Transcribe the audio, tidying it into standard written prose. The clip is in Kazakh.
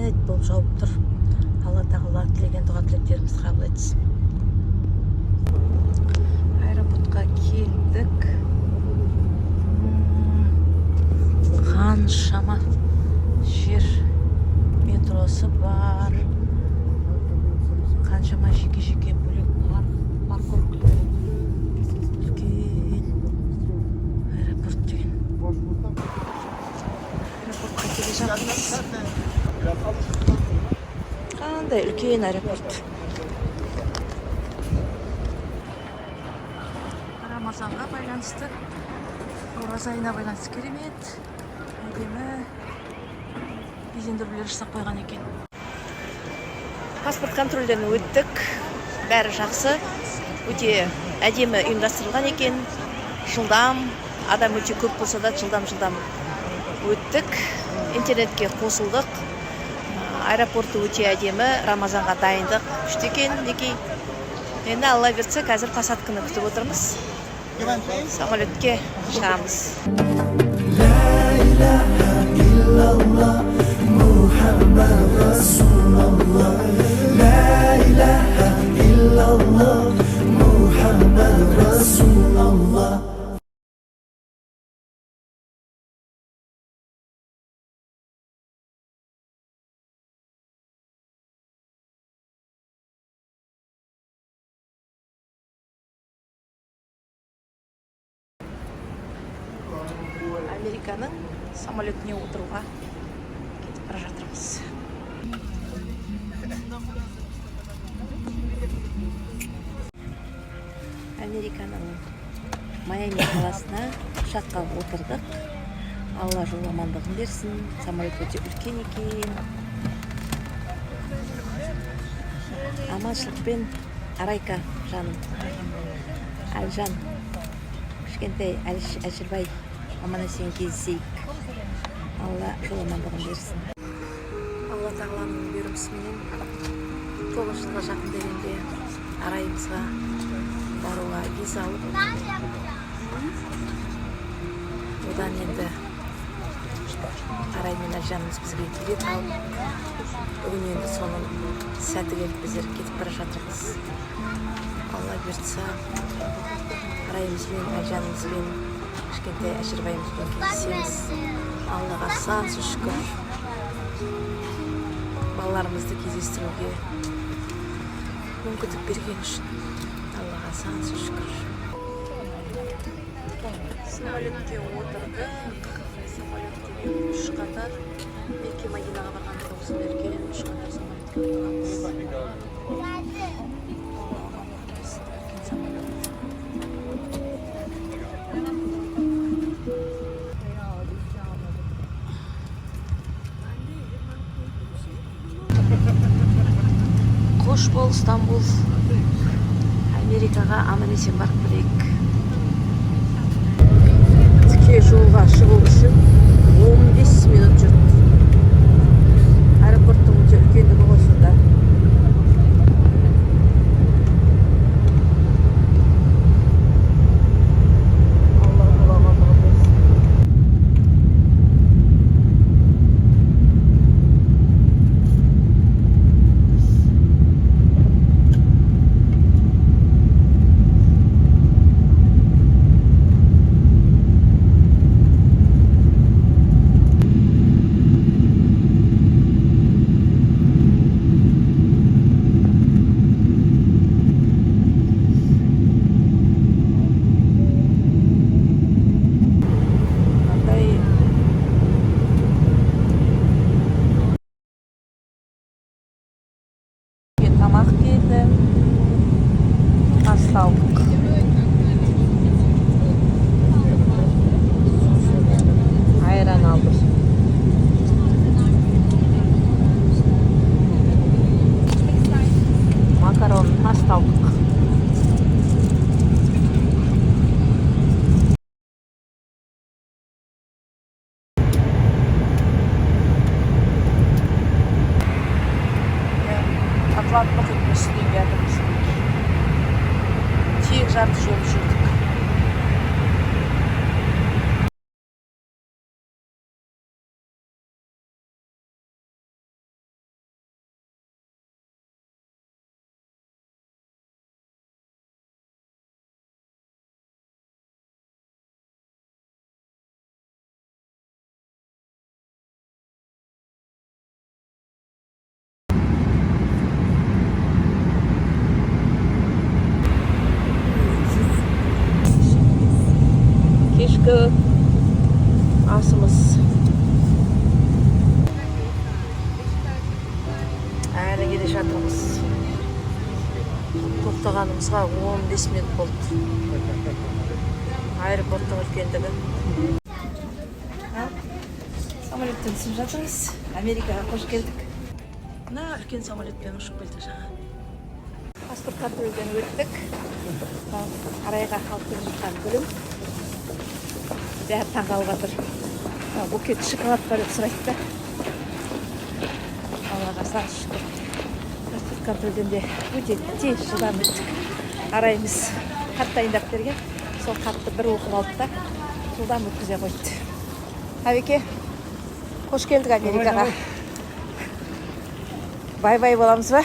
Керемет болып жауып тұр. Алла Тағала тілеген дұға тілектерімізді қабыл етсін. Аэропортқа келдік. Қаншама жер, метросы бар, қаншама жеке жеке бөлек парковкалар, үлкен аэропорт деген. Аэропортқа келе жатырмыз. Қандай үлкен аэропорт! Рамазанға байланысты, ораза айына байланысты керемет әдемі безендірулер жасап қойған екен. Паспорт контрольден өттік, бәрі жақсы, өте әдемі ұйымдастырылған екен. Жылдам, адам өте көп болса да, жылдам жылдам өттік, интернетке қосылдық. Аэропорты өте әдемі, Рамазанға дайындық күшті екен, мінекей. Енді, Алла бұйыртса, қазір посадканы күтіп отырмыз, самолетке шығамыз. لا إله إلا الله محمد رسول الله، لا إله إلا الله محمد رسول الله. Американың самолетіне отыруға кетіп бара жатырмыз. Американың Майами қаласына ұшаққа отырдық. Алла жол амандығын берсін. Самолет өте үлкен екен. Аманшылықпен, Арайка жаным, Әлжан, кішкентай Әшірбай, аман есен кездесейік. Алла жол амандығын берсін. Алла Тағаланың бұйырмысыменен 9 жылға жақын дегенде Арайымызға баруға виза алып, одан енді Арай мен Әлжанымыз бізге билет алып, бүгін енді соның сәті келіп, біздер кетіп бара жатырмыз. Алла бұйыртса, Арайымызбен, Әлжанымызбен, кішкентай Әшірбайымызбен кездесеміз. Аллаға сансыз шүкір, балаларымызды кездестіруге мүмкіндік берген үшін Аллаға сансыз шүкір. Самолетке отырдық. Самолет деген үш қатар, Мекке Мадинаға барғанда осындай үлкен үш қатар самолетке отырғанбыз. Үлкен самолет. Қош бол, Стамбул! Америкаға аман есен барып келейік. Тіке жолға шығу үшін 15 минут жүрдік. Аэропорттың өте үлкендігі ғой сонда. Алла жол амандығын берсін. Мынандай тамақ келді, ас алдық. Айран алдым. Макарон, паста алдық. Иә, Атлант мұхиттың үстінен келатырмыз. Тең жарты жол жүрдік. Түнгі асымыз. Әлі келе жатырмыз. Тоқтағанымызға 15 минут болды. Аэропорттың үлкендігі. Самолеттен түсіп жатырмыз. Америкаға қош келдік. Мына үлкен самолетпен ұшып келдік жаңа. Паспорт контрольден өттік. Мынау Арайға алып келе жатқан гүлім. Бәрі таңғалып жатыр. Мына букет шоколад бар деп сұрайды да. Аллаға сан шүкір. Паспорт контрольден де өте тез, жылдам өттік. Арайымыз хат дайындап берген. Сол хатты бір оқып алды да, жылдам өткізе қойды. Әбеке, қош келдік Америкаға. Бай бай боламыз ба?